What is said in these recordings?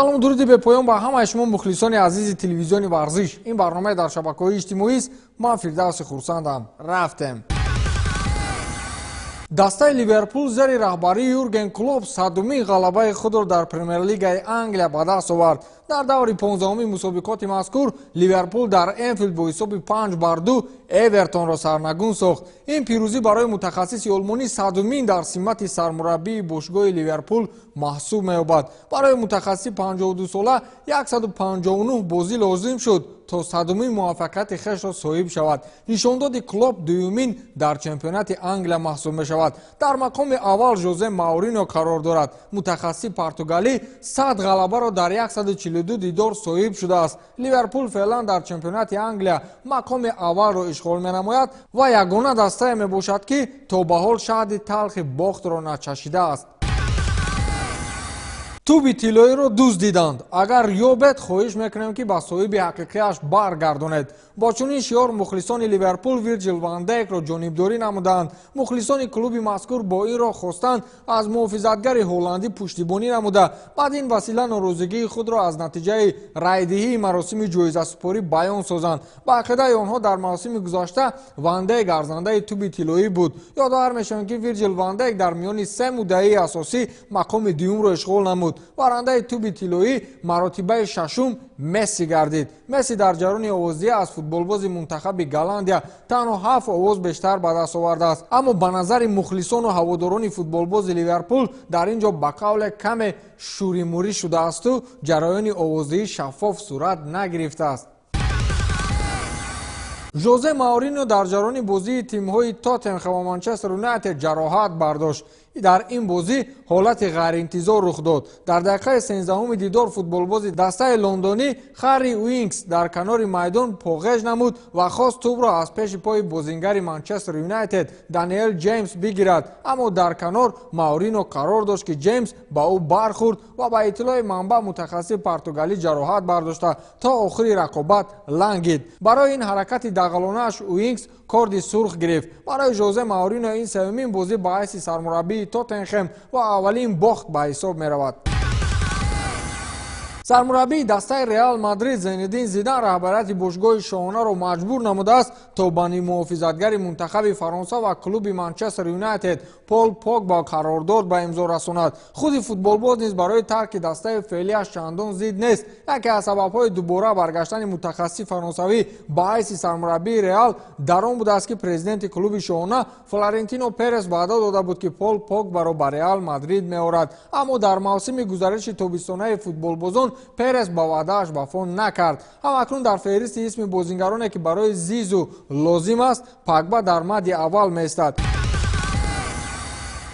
Салому, дуруди бепоён ба ҳамаи шумо, мухлисони азизи телевизиони «Варзиш». Ин барномаи дар шабакаҳои иҷтимоист. Ман Фирдавси Хурсандам. Рафтем. Дастаи «Ливерпул» зери раҳбарии Юрген Клоп 100-умин ғалабаи худро дар Премер-лигаи Англия ба даст овард. Дар даври 15-уми мусобиқоти мазкур «Ливерпул» дар Энфилд бо ҳисоби 5-2 «Эвертонро» сарнагун сохт. Ин пирӯзӣ барои мутахассиси олмонӣ 100-умин дар симати сармураббии бошгоҳи «Ливерпул» маҳсуб меёбад. Барои мутахассиси 52-сола 159 бозӣ лозим шуд, то 100-умин муваффақияти хешро соҳиб шавад. Нишондоди Клоп дуюмин дар чемпионати Англия маҳсуб мешавад. Дар мақоми аввал Жозе Маурино қарор дорад. Мутахассиси португалӣ 100 ғалабаро дар 142 дидор соҳиб шудааст. «Ливерпул» феълан дар чемпионати Англия мақоми аввалро ишғол менамояд ва ягона дастае мебошад, ки то ба ҳол шаҳди талхи бохтро начашидааст. Тӯби тиллоиро дуздиданд, агар ёбед, хоҳиш мекунем, ки ба соҳиби ҳақиқиаш баргардонед. Бо чунин шиор мухлисони «Ливерпул» Вирҷил ван Дейкро ҷонибдорӣ намуданд. Мухлисони клуби мазкур бо ин роҳ хостанд аз муҳофизатгари ҳолландӣ пуштибонӣ намуда, баъд ин васила норозигии худро аз натиҷаи райдиҳии маросими ҷоизасупорӣ баён созанд. Ба ақидаи онҳо, дар мавсими гузашта Ван Дейк арзандаи тӯби тиллоӣ буд. Ёдовар мешавем, ки Вирҷил ван Дейк дар миёни се муддаии асосӣ мақоми дуюмро ишғол намуд. Барандаи тӯби тиллоӣ маротибаи шашум Месси гардид. Месси дар ҷараёни овоздиҳӣ аз футболбози мунтахаби Голландия танҳо ҳафт овоз бештар ба даст овардааст. Аммо ба назари мухлисону ҳаводорони футболбози «Ливерпул» дар ин ҷо ба қавле каме шӯримӯрӣ шудаасту ҷараёни овоздиҳӣ шаффоф сурат нагирифтааст. Жозе Маурино дар ҷараёни бозии тимҳои «Тоттенхем» ва «Манчестер Юнайтед» ҷароҳат бардошт. Дар ин бозӣ ҳолати ғайриинтизор рух дод. Дар дақиқаи 13-уми дидор футболбози дастаи лондонӣ Харри Уинкс дар канори майдон поғеж намуд ва хост тӯбро аз пеши пои бозингари «Манчестер Юнайтед» Даниэл Ҷеймс бигирад, аммо дар канор Маурино қарор дошт, ки Ҷеймс ба ӯ бархӯрд ва, ба иттилои манбаъ, мутахассиси португалӣ ҷароҳат бардошта, то охири рақобат лангид. Барои ин ҳаракати дағалонааш Уинкс корди сурх гирифт. Барои Жозе Маурино ин сеюмин бозӣ ба ҳайси сармураббии «Тоттенхем» ва аввалин бохт ба ҳисоб меравад. Сармураббии дастаи «Реал Мадрид» Зайниддин Зидан раҳбарияти бошгоҳи шоҳонаро маҷбур намудааст, то ба муҳофизатгари мунтахаби Фаронса ва клуби «Манчестер Юнайтед» Пол Погба қарордод ба имзо расонад. Худи футболбоз низ барои тарки дастаи феълиаш чандон зид нест. Яке аз сабабҳои дубора баргаштани мутахассиси фаронсавӣ ба ҳайси сармураббии «Реал» дар он будааст, ки президенти клуби шоҳона Флорентино Перес ваъда дода буд, ки Пол Погбаро ба «Реал Мадрид» меорад. Аммо дар мавсими гузариши тобистонаи футболбозон Перес ба ваъдааш вафо накард. Ҳамакнун дар феҳристи исми бозингароне, ки барои Зизу лозим аст, Погба дар мадди аввал меистад.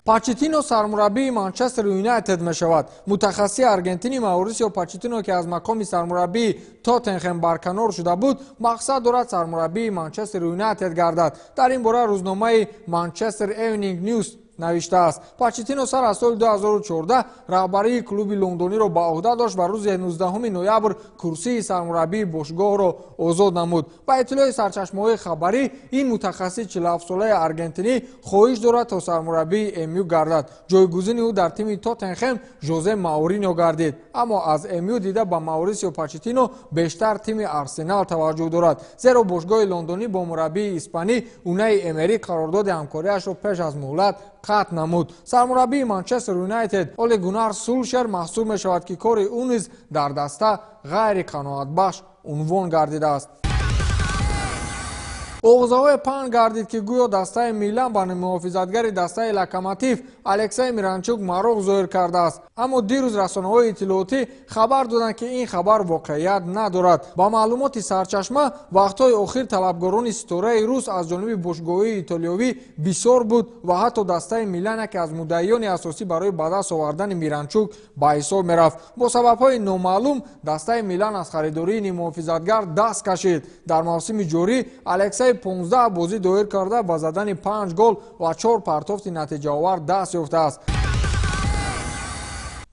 Почеттино сармураббии «Манчестер Юнайтед» мешавад. Мутахассиси аргентини Маурисио Почеттино, ки аз мақоми сармураббии «Тоттенхем» барканор шуда буд, мақсад дорад сармураббии «Манчестер Юнайтед» гардад. Дар ин бора рӯзномаи «Манчестер Эвнинг Ньюс» навиштааст. Почеттино сар аз соли 2014 раҳбарии клуби лондониро ба ӯҳда дошт ва рӯзи 19 ноябр курсии сармураббии бошгоҳро озод намуд. Ба иттилои сарчашмаҳои хабарӣ, ин мутахассиси 47-солаи аргентинӣ хоҳиш дорад, то сармураббии «МЮ» гардад. Ҷойгузини ӯ дар тими «Тоттенхем» Жозе Маурино гардид, аммо аз «МЮ» дида ба Маурисио Почеттино бештар тими «Арсенал» таваҷҷӯҳ дорад, зеро бошгоҳи лондонӣ бо мураббии испанӣ Унаи Эмери қарордоди ҳамкориашро пеш аз муҳлат қатъ намуд. Сармураббии «Манчестер Юнайтед» Оле Гунар Сулшер маҳсуб мешавад, ки кори ӯ низ дар даста ғайриқаноатбахш унвон гардидааст. Оғозаҳое паҳн гардид, ки гӯё дастаи «Милан» ба муҳофизатгари дастаи «Локомотив» Алексей Миранчук мароқ зоҳир кардааст. Аммо дирӯз расонаҳои иттилоотӣ хабар доданд, ки ин хабар воқеият надорад. Ба маълумоти сарчашма, вақтҳои охир талабгорони ситораи рус аз ҷониби бошгоҳии итолиёвӣ бисёр буд ва ҳатто дастаи «Милан» яке аз муддаиёни асосӣ барои ба даст овардани Миранчук ба ҳисоб мерафт. Бо сабабҳои номаълум дастаи «Милан» аз харидории муҳофизатгар даст кашид. Дар мавсими ҷорӣ Алексей 15 бозӣ доир карда, ба задани панҷ гол ва чор партофти натиҷаовар даст ёфтааст.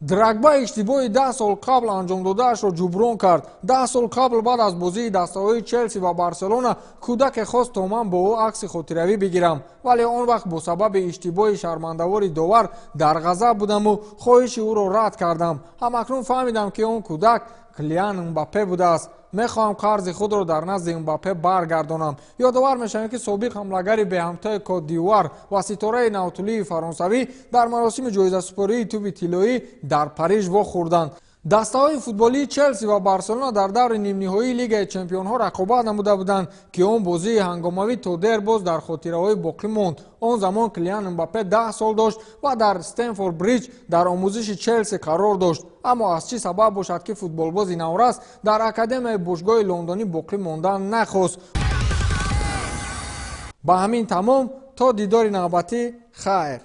Дрогба иштибоҳи 10 сол қабл анҷомдодаашро ҷуброн кард. 10 сол қабл, баъд аз бозии дастаҳои Челси ва Барселона, кӯдаке хост, то ман бо ӯ акси хотиравӣ бигирам, вале он вақт бо сабаби иштибоҳи шармандавори довар дар ғазаб будаму хоҳиши ӯро рад кардам. Ҳамакнун фаҳмидам, ки он кӯдак Килиан Мбаппе будааст. Мехоҳам қарзи худро дар назди Мбаппе баргардонам. Ёдовар мешавем, ки собиқ ҳамлагари беҳамтои Кот-д'Ивуар ва ситораи навтулии фаронсавӣ дар маросими ҷоизасупории тӯби тиллоӣ дар Париж вохӯрданд. Дастаҳои футболии Челси ва Барселона дар даври нимниҳоии Лигаи чемпионҳо рақобат намуда буданд, ки он бозии ҳангомавӣ то дер боз дар хотираҳои боқӣ монд. Он замон Килиан Мбаппе 10 сол дошт ва дар Стэмфорд Бриҷ дар омӯзиши Челси қарор дошт. Аммо аз чӣ сабаб бошад, ки футболбози наврас дар академияи бошгоҳи лондонӣ боқӣ мондан нахост? Ба ҳамин тамом, то дидори навбатӣ, хайр.